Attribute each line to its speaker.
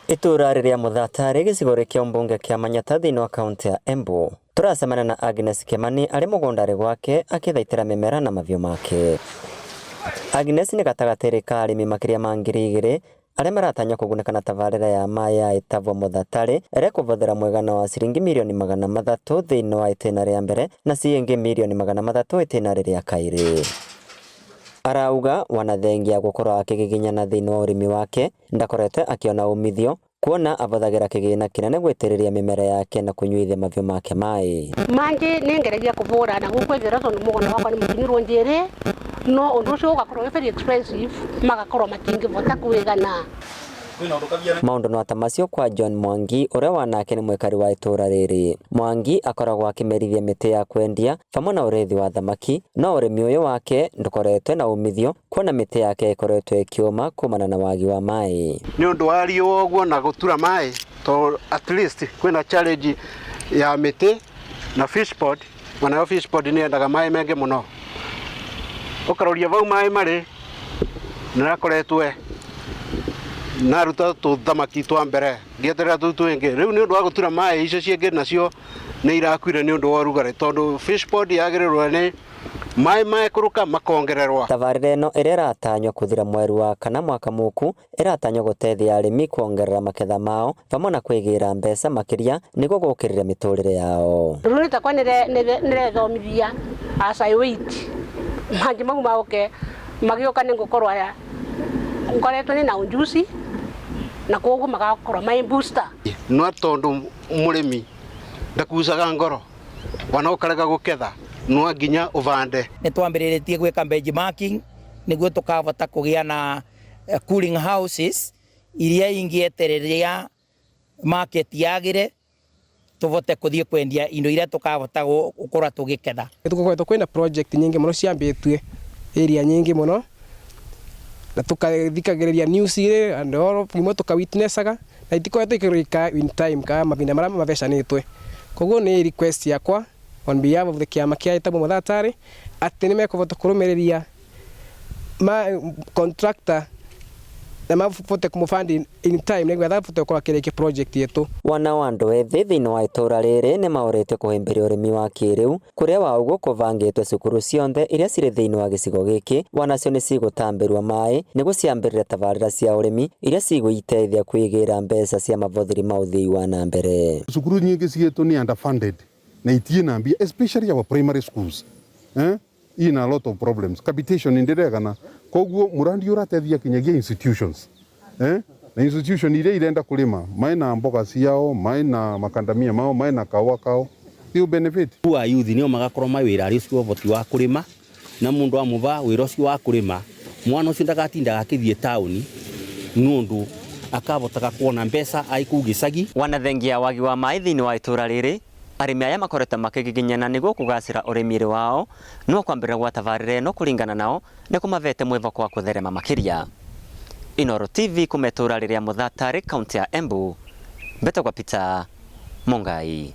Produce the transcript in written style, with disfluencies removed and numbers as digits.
Speaker 1: Itũra rĩrĩa Mũthata rĩ gĩcigo kĩa ũmbunge kĩa Manyata thĩinĩ wa kaunti ya Embu. Tũracemania na Agnes Kĩmani arĩ mũgũnda-rĩ gwake akĩthaitĩra mĩmera na mabiũ make. Agnes nĩ gatagatĩ ka arĩmi makĩria ma 2000 arĩa maratanywo kũgunĩka na tabarĩra ya maĩ ya ĩtavwo Mũthatarĩ ĩrĩa ĩkũhũthĩra mũigana wa ciringi mirioni 300 thĩinĩ wa itĩna rĩa mbere na ciringi mirioni 300 itĩna rĩrĩa kairĩ. Arauga wanathengia gũkorwo akĩgiginyana thĩinĩ wa ũrĩmi wake ndakoretwe akĩona umithio kuona avũthagĩra kĩgĩna kĩnene gwĩtĩrĩria mĩmera yake na kũnyuithia mabiũ make maĩ.
Speaker 2: Mangi ningeragia kuvura na gukwethira tondu mugunda wakwa ni mukinyirwo njiri, no undu ucio ugakorwo wi very expensive, magakorwo matingivota kwigana.
Speaker 1: Maundu no ta macio kwa John Mwangi uria wanake ni mwikari wa itura riri. Mwangi akoragwo akimerithia miti ya kwendia pamwe na urithi wa thamaki, no urimi uyu wake ndukoretwe na umithio kuona miti yake ikoretwe ikiuma kumana na wagi wa mai.
Speaker 3: Nĩ ũndũ wa riũa ũguo na gũtura maĩ, to at least kwĩna challenge ya mĩtĩ na fish pond. Onayo fish pond nĩ yendaga maĩ maingĩ mũno. Ũkaroria vau maĩ marĩ nĩrakoretwe naruta tũthamaki twa mbere ngĩeterera tũu twĩngĩ. Rĩu nĩ ũndũ wa gũtura maĩ, icio ciĩngĩ nacio nĩ irakuire nĩ ũndũ wa ũrugarĩ, tondũ fish pond yagĩrĩrwo nĩ maĩ mekũrũka makongererwa.
Speaker 1: Tabarĩra ĩno ĩrĩa ĩratanywo kũthira mweri wa kana mwaka mũku ĩratanywo gũteithia arĩmi kuongerera maketha mao pamwe na kwĩgĩra mbeca makĩria nĩguo gũkĩrĩria mĩtũrĩre yao.
Speaker 2: Rĩu takwa nĩrethomithia as I wait mangĩ mau maũke magĩũka nĩ ngũkorwo aya ngoretwo nĩ na ujuzi na koguo magakorwo my booster.
Speaker 3: No tondũ mũrĩmi ndakucaga ngoro wana ũkarega gũketha, no nginya ũbande.
Speaker 4: Nĩ twambĩrĩrĩtie gwĩka benchmarking nĩguo tũkavota kũgĩa na cooling houses iria ingĩetereria market yagĩre tuvote kuthie kwendia indo iria tukavota gukorwa tugiketha.
Speaker 5: Tukoretwo kwina project nyingi muno ciambitue area nyingi muno na tukathikagiriria news ire and all imwe tuka witnessaga na itikoretwo ikirika in time ka mavinda maria mavecanitwe. Koguo ni request yakwa on behalf of the kiama kia ĩtagwo Mũthatari atĩ nĩ mekũvota kũrũmĩrĩria ma contractor na mabote kũmũfund in time nĩgetha abote gũkorwo akĩrĩkia project yetu.
Speaker 1: Wana wa andũ ethĩ thĩinĩ wa itũra rĩrĩ nĩ maũrĩtio kũhĩmbĩria ũrĩmi wa kĩrĩu kũrĩa wa ũguo kũbangĩtwe cukuru cionthe iria cirĩ thĩinĩ wa gĩcigo gĩkĩ wanacio nĩ cigũtambĩrwo maĩ nĩguo ciambĩrĩre tabarĩra cia ũrĩmi iria cigũiteithia kwĩgĩra mbeca cia mavothiri ma ũthii wa na mbere.
Speaker 6: Cukuru nyingĩ ciitũ ni underfunded na itie na mbia, especially our primary schools, eh? Ina a lot of problems. Capitation ndiregana, koguo murandi uratethia kinyagia institutions, eh? Na institution iria irenda kulima maina mboga ciao, maina makandamia mao, maina kawa kao, they will benefit.
Speaker 7: Wa youth nio magakorwo mai wira ari ucio ũhoti wa kurima na mundu amuva wira ucio wa kurima, mwana ucio ndagatindaga akithie tauni nundu akavotaga kuona mbeca ai kuu gicagi.
Speaker 1: Wanathengia wagi wa maĩ thĩinĩ wa itũra rĩrĩ, arĩmi aya makoretwo makĩgiginyana nĩguo kũgacĩra ũrĩmi wao, no kwambĩrĩria gwa tabarĩra ĩno kũringana nao nĩ kũmavete mwĩvoko wa kũtherema makĩria. Inooro TV kuma itũra rĩrĩa Mũthatari, kaunti ya Embu, mbetagwa Peter Mungai.